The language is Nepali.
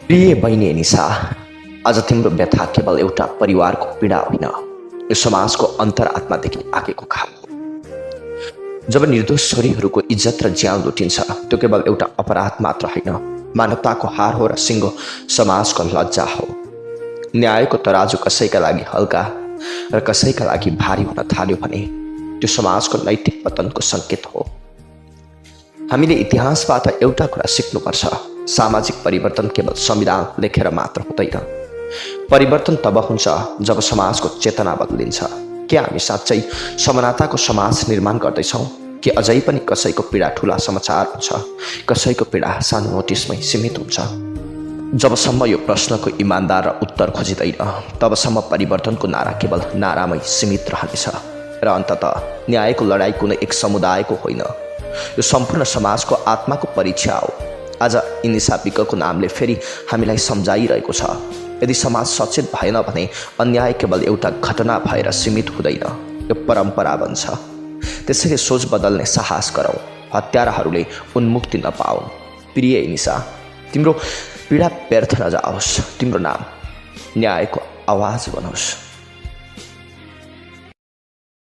प्रिय बहिनी निशा, आज तिम्रो व्यथा केवल एउटा परिवारको पीडा होइन, यो समाजको अन्तरात्मादेखि आकेको घाउ हो। जब निर्दोष छोरीहरूको इज्जत र ज्यान लुटिन्छ, त्यो केवल एउटा अपराध मात्र होइन, मानवताको हार हो र सिङ्गो समाजको लज्जा हो। न्यायको तराजु कसैका लागि हल्का र कसैका लागि भारी हुन थाल्यो भने त्यो समाजको नैतिक पतनको सङ्केत हो। हामीले इतिहासबाट एउटा कुरा सिक्नुपर्छ, सामाजिक परिवर्तन केवल संविधान लेखेर मात्र हुँदैन। परिवर्तन तब हुन्छ जब समाजको चेतना बदलिन्छ। के हामी साँच्चै समानताको समाज निर्माण गर्दैछौँ कि अझै पनि कसैको पीडा ठुला समाचार हुन्छ, कसैको पीडा सानो नोटिसमै सीमित हुन्छ? जबसम्म यो प्रश्नको इमान्दार र उत्तर खोजिँदैन, तबसम्म परिवर्तनको नारा केवल नारामै सीमित रहनेछ र अन्ततः न्यायको लडाईँ कुनै एक समुदायको होइन, यो सम्पूर्ण समाजको आत्माको परीक्षा हो। आज इनिसा विकको नामले फेरि हामीलाई सम्झाइरहेको छ, यदि समाज सचेत भएन भने अन्याय केवल एउटा घटना भएर सीमित हुँदैन, यो परम्परा बन्छ। त्यसैले सोच बदल्ने साहस गरौँ, हत्याराहरूले उन्मुक्ति नपाउन्। प्रिय इनिसा, तिम्रो पीडा व्यर्थ नजाओस्, तिम्रो नाम न्यायको आवाज बनोस्।